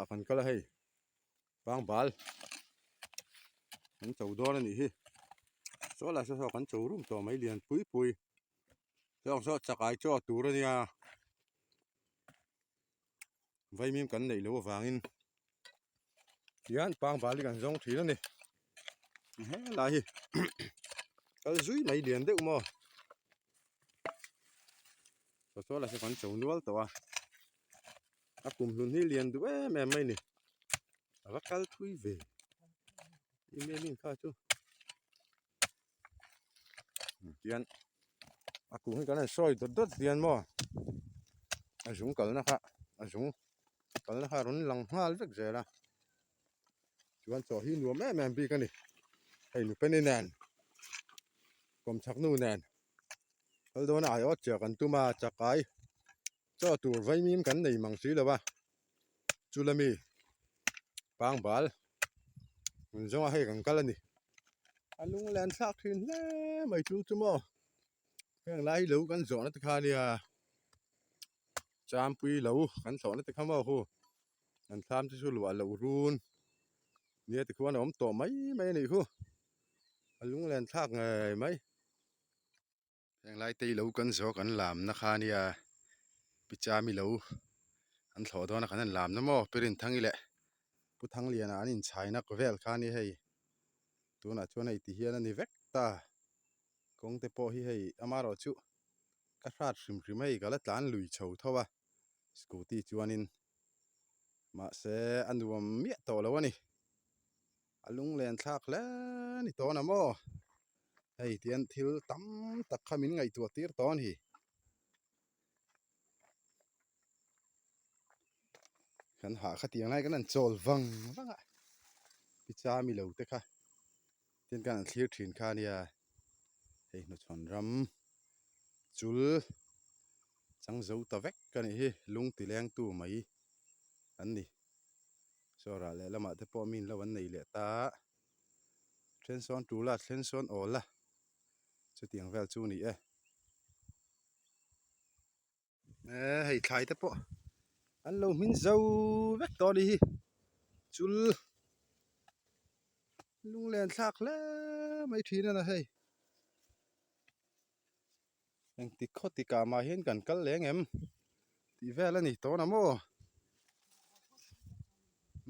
Chulah kan kal a hei pangbal kan cho dawn a nih hi saw lai saw saw kan cho rum tawh mai lian pui pui heng saw chakai chaw tur a nia vaimim kan neih loh avangin tihian pangbal hi kan zawng thin a ni helai hi kal zui mai lian deuh maw saw saw lai saw kan cho nual tawh a. A kum hlun hi lian duh em em mai ni a va kal thui ve em em in kha chu tian a kum hi kan han sawi dawt dawt hian maw a zung kalna kha a zung kalna kha a rawn lang nghal vek zel a chuan chaw hi nuam em em bik a ni hei nupeni nen kawmchhak nu nen kal dawn a aiawt chiah kan tum a chakai. Chaw tur vaimim kan nei mang si lo a, chula mi pangbal hmun zawnga hei kan kal a ni. A lunglen thlak thin hle mai chu chu maw heng lai hi lo kan zawhna te kha nia champui lo kan thlawhna te kha maw hu kan thlam te chu luah loh run nia tikhuan a awm tawh mai mai a nih khu a lunglen thlak ngei mai. Heng lai te ilo kan zawh kan lamna kha ania pichami lo an thlawh dawn a kan han lamna maw pi Rinthangi leh Pu Thangliana an inchhaina vel kha ania hei tunah chuan hei ti hian a ni vek ta kawng te pawh hi hei amaherawh chu ka hrat hrim hrim hei ka la tlan lui chho tho a scooty chuanin mahse a nuam miah tawh lo a ni. A lunglen thlak hle ni tawn a maw hei tian thil tam tak kha min ngaihtuah tir tawn hi kan hah kha tiang lai kan han chawl vang vang a picha mi lo te kha tin kan han thlir thin kha ania hei hnuchhawn ram chul chang zo ta vek a nih hi lung ti leng tu mai an ni. Saw rah leh lamah te pawh min lo an nei leh ta a, then sawn tul a, then sawn awl a, chutiang vel chu a ni e. Eee hei thlai te pawh an lo hmin zo vek tawh a ni hi, chul lunglen thlak hle mai thin a na hei. Engtik khaw tikah mah hian kan kal leng em tih vel a ni tawh na maw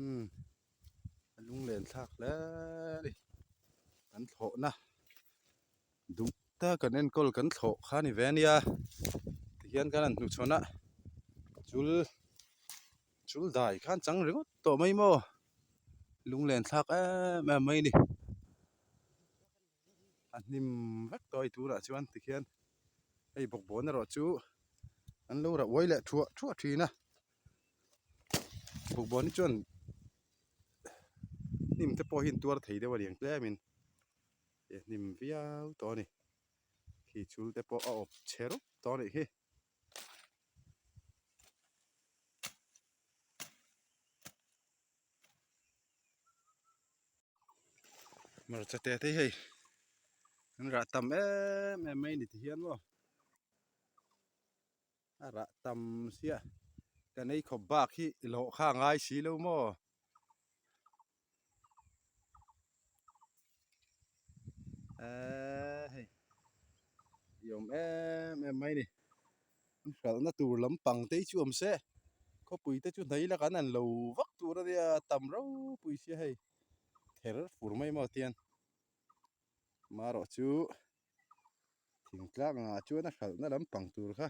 umm a lunglen thlak hle a ni kan thlawhna duh tak kan enkawl kan thlawh kha a ni ve ania tihian kan han hnuchhawn a chul chul dai khan chang ringawt tawh mai maw lunglen thlak em em mai a ni. A hnim vek tawh a hei tunah chuan tikhian hei bawkbawn erawh chu an lo rah uai leh thuah thuah thin a bawkbawn hi chuan hnim te pawh hi an tuar thei deuh a ni ang tlemin a hnim viau tawh a ni khi chul te pawh a awp chhe rup tawh a nih hi. Hmarcha te te hi hei an rah tam em em mai a ni ti hian maw a rah tam sia kan ei khawp bak hi lawh kha a ngai si lo maw. Eee hei i awm em em mai a ni. Hralhna tur lampang te hi chu awm se khawpui te chu hnai laka an han lo vak tur a nia tam ropui sia hei ther fur mai maw tian marawh chu thingtlang ah chuan a hralhna lampang tur kha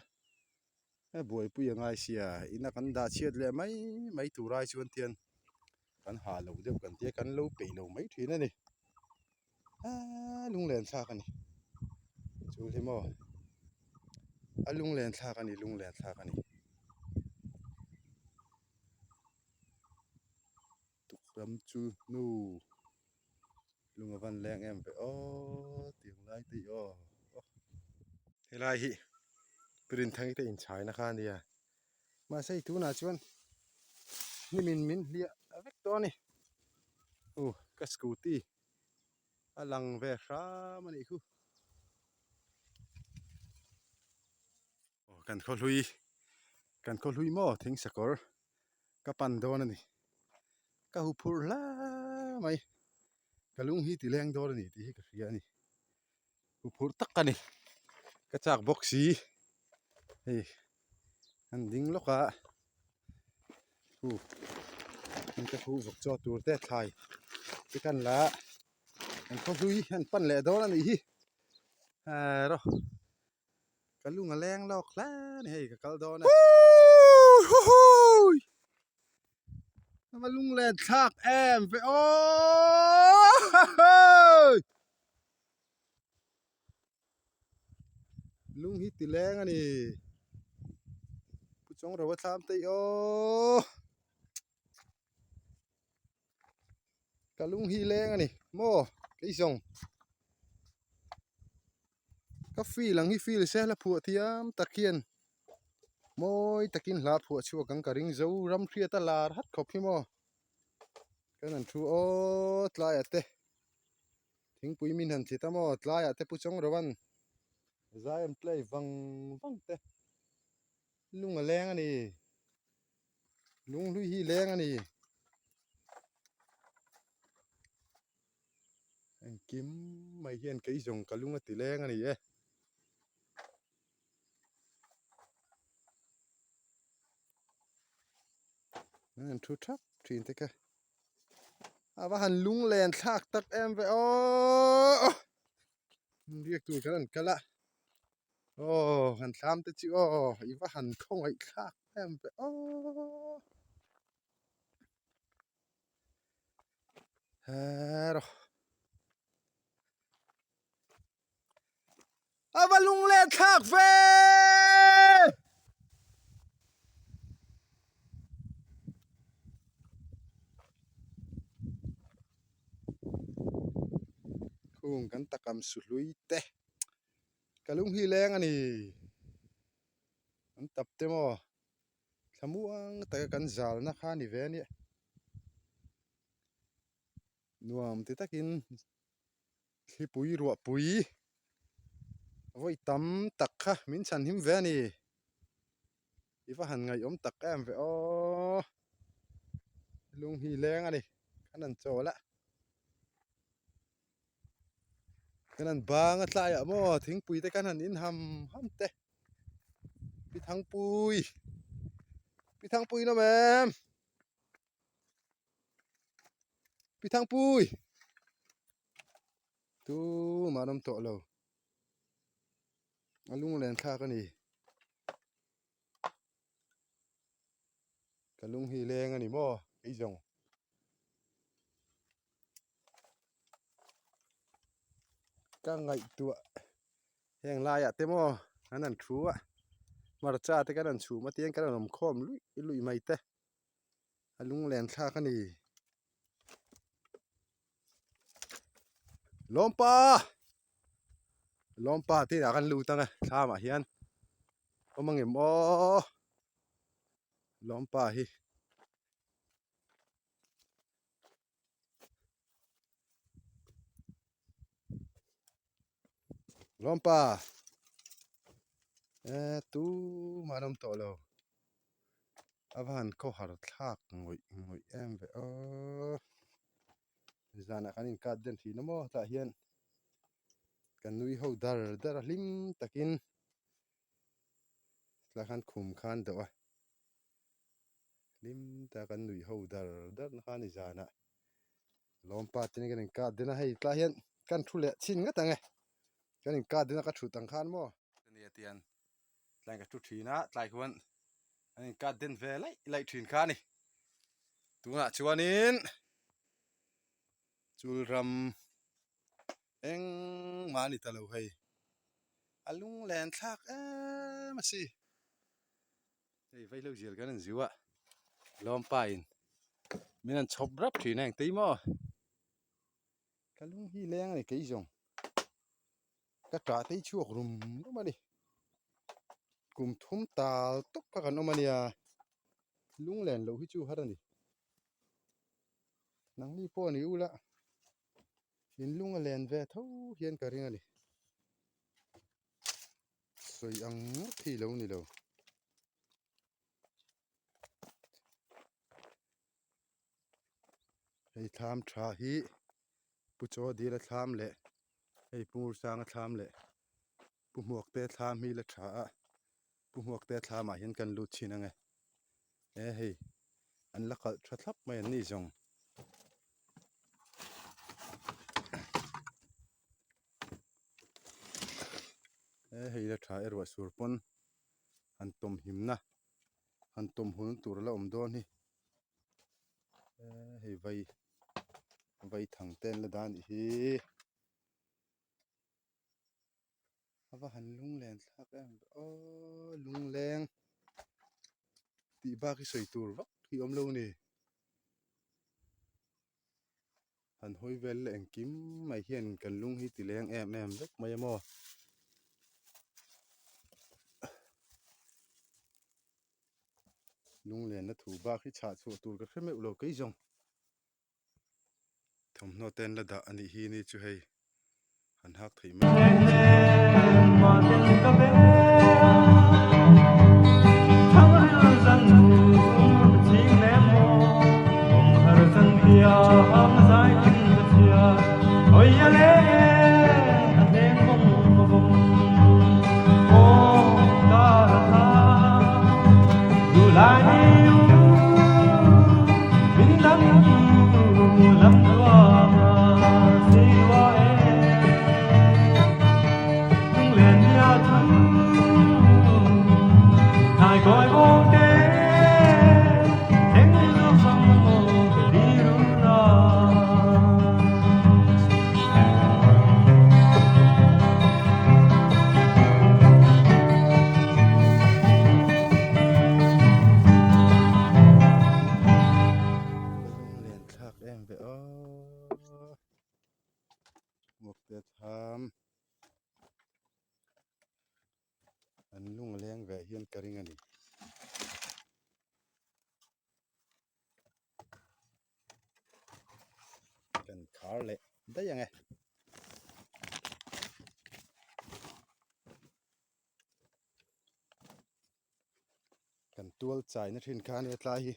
a buaipui a ngai sia ina kan dah chhiat leh mai mai tur ai chuan tian kan hah lo deuh kan tia kan lo peih lo mai thin a ni. Aaa lunglen thlak a ni chu hi maw a lunglen thlak a ni lunglen thlak a ni tukram chu hnu lung a van leng em ve aw tiang lai te hi aw helai hi Rinthang te inchhaina kha a nia mahse hei tunah chuan hnimin min hliah vek tawh a ni uh ka scooty a lang ve hram a nih khu aw kan khaw hlui kan khaw hlui maw thing sakawr ka pan dawn a ni. Ka hu phurh hle mai. Ka lung hi ti leng dawn a ni tih hi ka hria a ni. Hu phurh tak a ni. Ka chak bawk si. Hei an ding lawk a. Hu an ka hu vawk chaw tur te thlai te kan la a. An khaw hlui an pan leh dawn a nih hi. Rawh. Ka lung a leng lawk hle a ni hei ka kal dawn a. Huhuii! Ka lung len thlak em ve aww! Lung hi ti leng a ni. Pu Chawng Ro a thlam teih aww! Ka lung hi leng a ni maw kei zawng ka feel ang hi feel se la phuah thiam tak hian mawi takin hla phuah chhuak ang ka ring zo ram hriat a lar hat khawp hi maw kan han thu aw tlaiah te thingpui min han thlit a maw tlaiah te pu chawng ro an zai an play vang vang te lung a leng a ni. Lunghlui hi leng a ni. Engkim mai hian kei zawng ka lung a ti leng a ni e. An thu thap thin te kha. A va han lung len thlak tak em ve aw. Riak tur kan an kal a. Aw han thlam te chu aw i va han khawngaih thlak em ve aw hero a va lung leh thlak ve khung kan takam suhlui te. Ka lung hi leng a ni. An tap te maw? Thlamuang taka kan zalna kha a ni ve a nia. Nuam ti takin thlipui ruahpui vawi tam tak kha min chhan him ve a ni. I va han ngaihawm tak em ve aw. Lung hi leng a ni. Kan han chawl a. Kan han bang a tlaiah maw thingpui te kan han in ham ham te Pi Thangpui Pi Thangpui in awm em Pi Thangpui tumah an awm tawh lo a lunglen thlak a ni ka lung hi leng a ni maw kei zawng. Ka ngaihtuah heng laiah te maw an han thu a hmarcha te kan han chhum a tiang kan han awm khawm luih luih mai te a lunglen thlak a ni. Lawmpa Lawmpa te inah kan lut ang e thlamah hian awm angem aw Lawmpa hi. Lawmpa eh tumah an awm tawh lo a va han khawhar thlak ngawih ngawih em ve aw zanah kan inkat den thin a maw tah hian kan nui ho dar dar a hlim takin tlai khan khum khan deuh a. Hlim ta kan nuih ho dar dar na kha a ni zanah lawmpa te nen kan inkat den a hei tlai hian kan thu leh chhin ngat ang e kan inkat den a ka thut ang khan maw ania tian tlai ka thu thin a tlai khuan an inkat den ve laih laih thin kha a ni tunah chuanin chulram engmah a ni ta lo hei a lunglen thlak em a si. Hei vaihlo zial kan an ziu a lawmpa in min an chhawp rap thin a engtei maw ka lung hi leng a ni kei zawng ka tah tei chhuak rum rum a ni kum thum tal tawp kha kan awm a nia lung len loh hi chu har a ni nangni pawh a ni ula in lung a len ve tho hian ka ring a ni. Sawi ang ngawt hi lo ni lo. Hei thlam tha hi Pu Chaw Dila thlam leh hei Pu Ngursanga thlam leh Pu Hmuakte thlam hi la tha a, Pu Hmuakte thlamah hian kan lut thin ang e. E hei an la kalh tha thlap mai an ni zawng. E hei la tha erawh sur pawn han tawm himna han tawm hun tur a la awm dawn hi. Hei vai vai thang te an la dah a nih hi. A va han lunglen thlak em ve aw lungleng tih bak hi sawi tur vak hi awm lo a ni. Han hawi vel leh engkim mai hian kan lung hi ti leng em em vek mai a maw. Lunglenna thu bak hi chhah chhuah tur ka hre meuh lo kei zawng. Thawmhnaw te an la dah a nih hi ni chu hei han hak theih mai Lunglen thlak em ve aw Mukte tham an lung leng ve hian ka ring a ni. Kan khar leh daih ang e. Kan tual chai na thin kha ania tlai hi.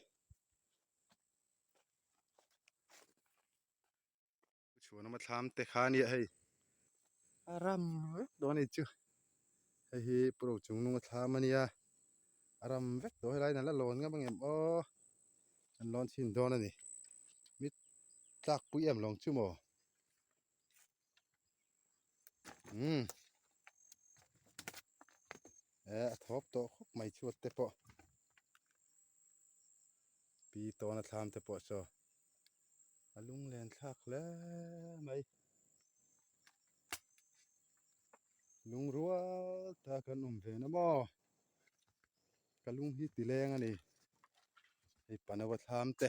Chhuan awm a thlam te kha ania hei. A ram vek dawn a ni chu. Hei hi Pu Rochungnunga thlam ania. A ram vek tawh helai in an la lawn ngam ang em aw. An lawn chhin dawn a ni. Mi tlak pui em lawng chu maw. Umm. E a thawp tawh khawp mai chhuat te pawh. Pi tawna thlam te pawh saw a lunglen thlak hle mai. Lungrual ta kan awm ve na maw? Ka lung hi ti leng a ni. Hei panawa thlam te.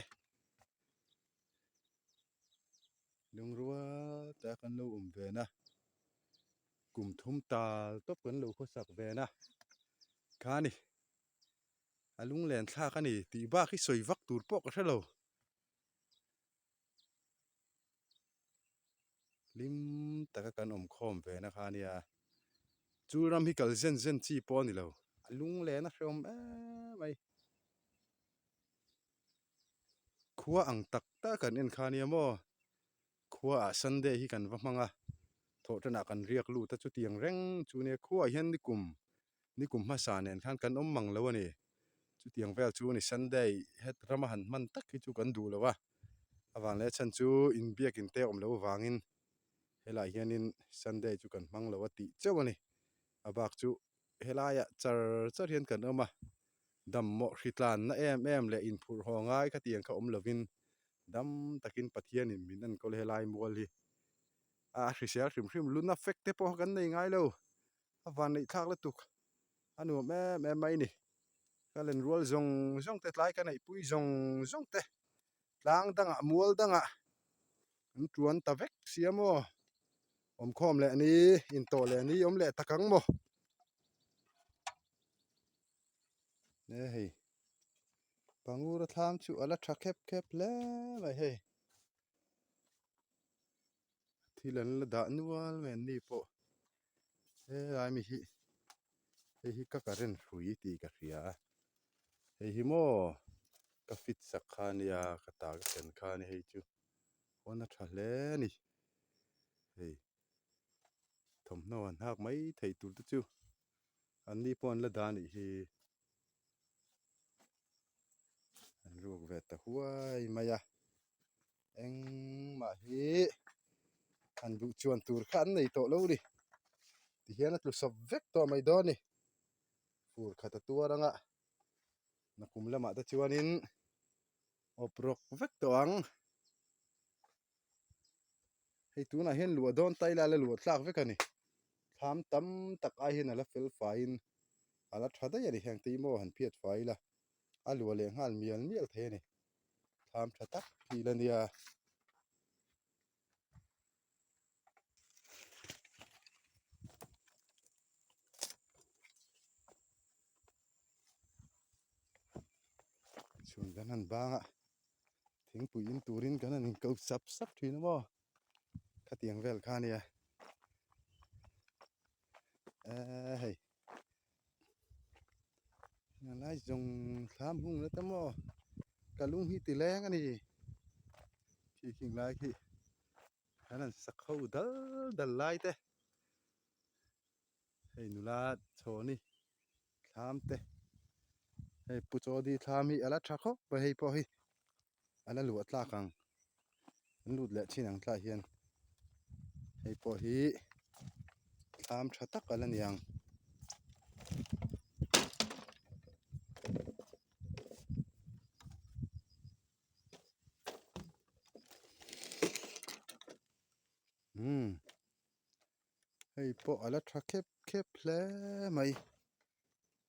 Lungrual ta kan lo awm ve na. Kum thum tal tawp kan lo khawsak ve na. Kha ni. A lunglen thlak a ni tih bak hi sawi vak tur pawh ka hre lo. Hlim taka kan awm khawm ve na kha ania. Chu ram hi kal zen zen chi pawh a ni lo. A lunglen a hrehawm em mai. Khua ang tak tak kan en kha ania maw. Khua ah Sunday hi kan va hmang a. Thawhtanah kan riak lut a chutiang reng chu nia khuaah hian nikum nikum hmasa nen khan kan awm mang lo a ni. Chutiang vel chu a ni Sunday het rama han hman tak hi chu kan duh lo a. Avang leh chhan chu inbiakin te awm lo avangin helaiah hianin Sunday chu kan hmang lo a tih chauh a ni. A bak chu helaiah char char hian kan awm a, dam mawh hritlanna em em leh inphurh haw ngai khatiang kha awm lovin dam takin Pathianin min enkawl helai mual hi a hrisel hrim hrim luna fek te pawh kan nei ngai lo. A van neih thlak lutuk a nuam em em mai a ni. Ka len rual zawng zawng te tlai ka neih pui zawng zawng te tlang dangah mual dangah an tuan ta vek sia maw awmkhawm leh ni intawh leh ni awm leh tak ang maw e hei pangura thlam chu a la tha khep khep hle mai hei thil an la dah nual mai an ni pawh helai mi hi hei hi ka current hrui tih ka hria a hei hi maw ka fit sak kha ania ka ta ka ken kha a ni hei chu. Pawn a tha hle a ni. Hei thawmhnaw an hak mai thei tur te chu an ni pawh an la dah a nih hi. An ruak ve ta huai mai a engmah hi han duh chuan tur kha an nei tawh lo a ni tihian a tlu sawp vek tawh mai dawn a ni fur khat a tuar ang a nakum lamah te chuanin awp rawk vek tawh ang hei tunah hian luah dawn ta ila a la luah tlak vek a ni thlam tam tak ai hian a la fel faiin a la tha daih a ni heng te hi maw han phiat fai ila a luah leh nghal mial mial thei a ni thlam tha tak hi la nia. Chhun kan han bang a thingpui in turin kan han inko sap sap thin a maw khatiang vel kha ania eee hei a lai zawng thlam hung na te maw ka lung hi ti leng a ni khi khing lai khi kan han sak ho dal dal lai te. Hei nula chhawni thlam te hei pu chawdi thlam hi a la tha khawp mai hei pawh hi a la luah tlak ang an lut leh thin ang tlai hian hei pawh hi thlam tha tak a la ni ang. Umm. Hei pawh a la tha khep khep hle mai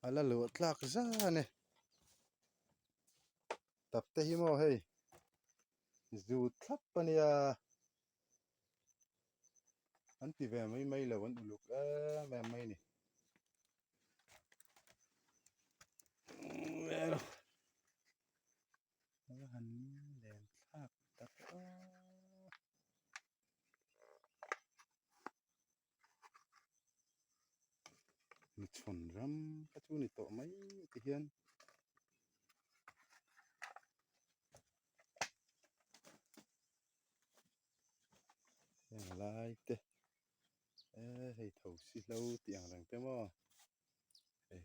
a la luah tlak zan e tap te hi maw hei zut thlap a nia an ti ve mai mai lo an uluk em em mai a ni. Michhawn ram kha chu ni tawh mai ti hian heng lai te eh hei tho si hlo tih ang reng te maw hei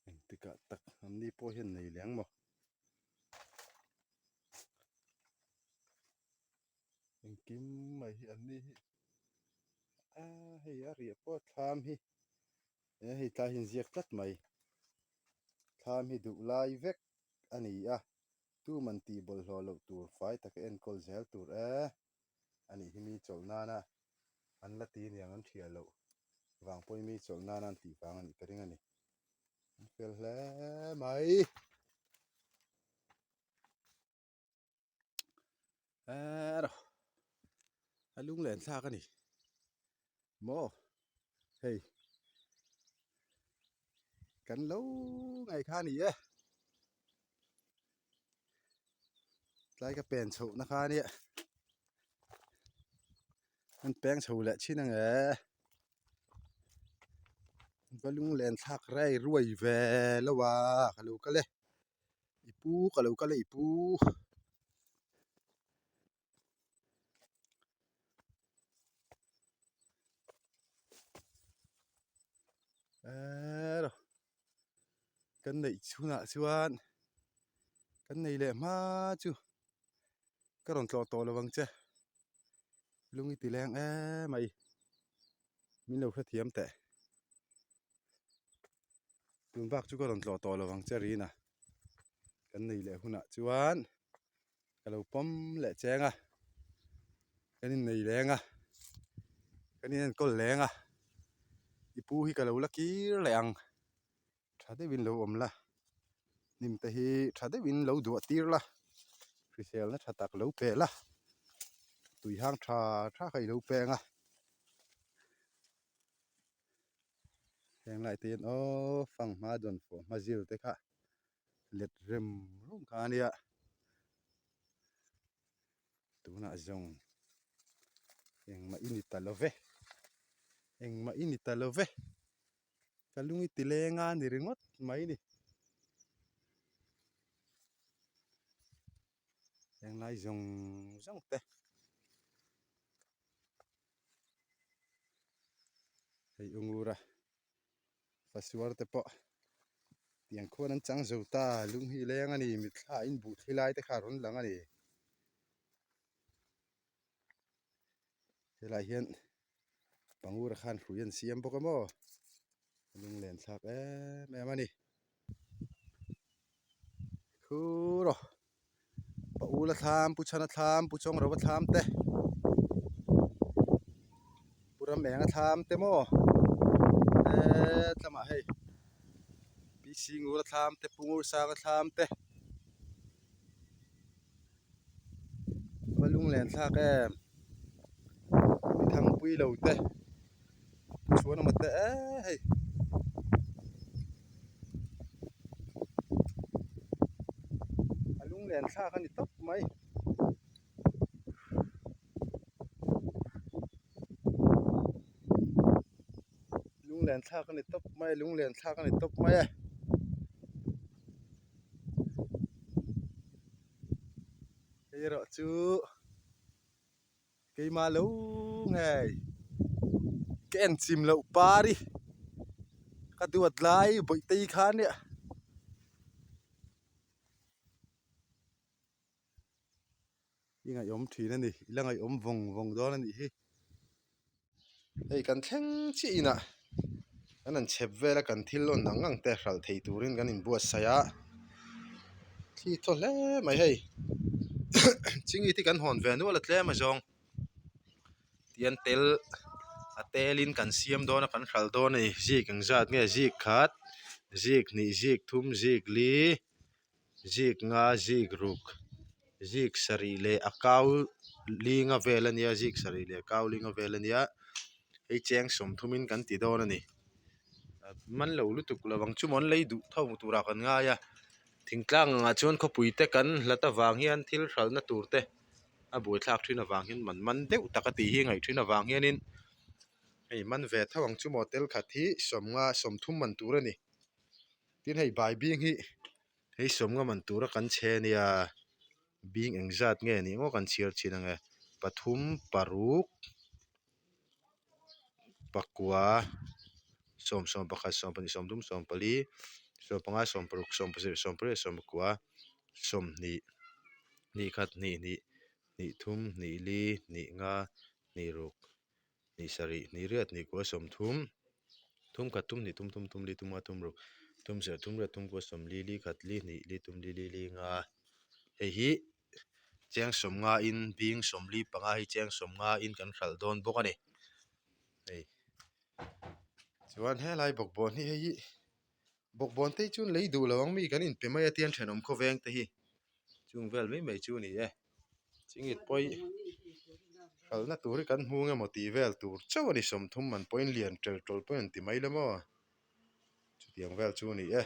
engtikah tak an ni pawh hian nei leh ang maw. Engkim mai hi an ni hi a hei a riah pawh thlam hi he hei tlai hi an ziak tlat mai thlam hi duh lai vek a ni a tuman tih bawlhhlawh loh tur fai taka enkawl zel tur e a nih hi mi chawlh nana an la ti aniang an hriat loh vang pawhin mi chawlh nana an tih vang a nih ka ring a ni an fel hle mai. A lunglen thlak a ni maw hei kan lo ngaih kha a ni e tlai ka pen chhoh na kha a nia an peng chho leh thin ang e va lunglen thlak rai ruai ve lo a ka lo kal e. I pu ka lo kal a i pu. Eee kan neih chhunah chuan kan nei leh hma chu ka rawn tlawh tawh lo ang che lung i ti leng em mai min lo hrethiam teh. Tun bak chu ka rawn tlawh tawh lo ang che Rina kan nei leh hunah chuan ka lo pawm leh cheng a kan innei leng a kan inenkawl leng a i pu hi ka lo la kir leh ang tha deuhin lo awm la hnim te hi tha deuhin lo duah tir la hriselna tha tak lo pe la tui hang tha tha kha i lo peng a. Heng lai te hian aw fanghma dawn fawh hma zir te kha let rem rum kha a nia tunah zawng engmah i ni ta lo ve engmah i ni ta lo ve ka lung i ti leng a ni ringawt mai a ni. Heng lai zawng zawng te hei ungura fasuar te pawh tiang khuan an chang zo ta lung hi leng a ni mitthla in buh thli lai te kha a rawn lang a ni helaiah hian pangura khan hrui an siam bawk a maw lunglen thlak em em a ni. Khur aw pa ula thlam pu chhana thlam pu chawng rova thlam te pu ram enga thlam te maw hetlama hei pi singura thlam te pu ngursanga thlam te va lunglen thlak em thangpui lo te chuan a mawt e hei. A lunglen thlak a ni tawp mai. Lunglen thlak a ni tawp mai lunglen thlak a ni tawp mai e. Hei erawh chu. Keimah lo ngei ka en chim loh par i ka duat lai bawihte kha nia. I ngaihawm thin a ni i la ngaihawm vawng vawng dawn a nih hi. Hei kan thleng chiah inah kan han chhep vel a kan thil lawn ang ang te hralh thei turin kan inbuatsaih a thli thaw hle mai hei chingit hi kan hawn ve nual a tlem a zawng tian tel a telin kan siam dawn a kan hralh dawn a ni zik engzat nge zik khat zik hnih zik thum zik li zik nga zik ruk zik sarih leh a kau linga vel a nia zik sarih leh a kau linga vel a nia hei cheng sawmthum in kan ti dawn a ni man lo lutuk lo ang chu maw an lei duh tho turah kan ngai a thingtlang angah chuan khawpui te kan hlat avang hian thil hralhna tur te a buaithlak thin avang hian man man deuh tak a tih hi ngaih thin avang hianin hei man ve tho ang chu maw tel khat hi sawmnga sawmthum man tur a ni. Tin hei bai bing hi hei sawmnga man tura kan chhe ania bing engzat nge nih maw kan chhiar chhin ang e pathum paruk pakua sawm sawm pakhat sawm pahnih sawm thum sawm pali sawm panga sawm paruk sawm pasarih sawm pariat sawm pakua sawmhnih hnih khat hnih hnih hnih thum hnih li hnih nga hnih ruk. Hnih sarih, hnih riat, hnih kua sawmthum, thum khat thum hnih thum thum thum li thum nga thum ruk, thum serh thum riat thum kua sawm li li khat li hnih li thum li li li nga hei hi cheng sawm nga in bing sawm li panga hi cheng sawm nga in kan hralh dawn bawk a ni hei chuan helai bawkbawn hi hei hi bawkbawn te hi chuan lei duh lo ang mi kan inpe mai a tiang thenawm khawveng te hi chung vel mai mai chu a ni e. Chingit pawi hralhna tur hi kan hmu nge maw tih vel tur chauh a ni sawmthum man pawhin lian tel tawl pawhin an ti mai la maw chutiang vel chu a ni e.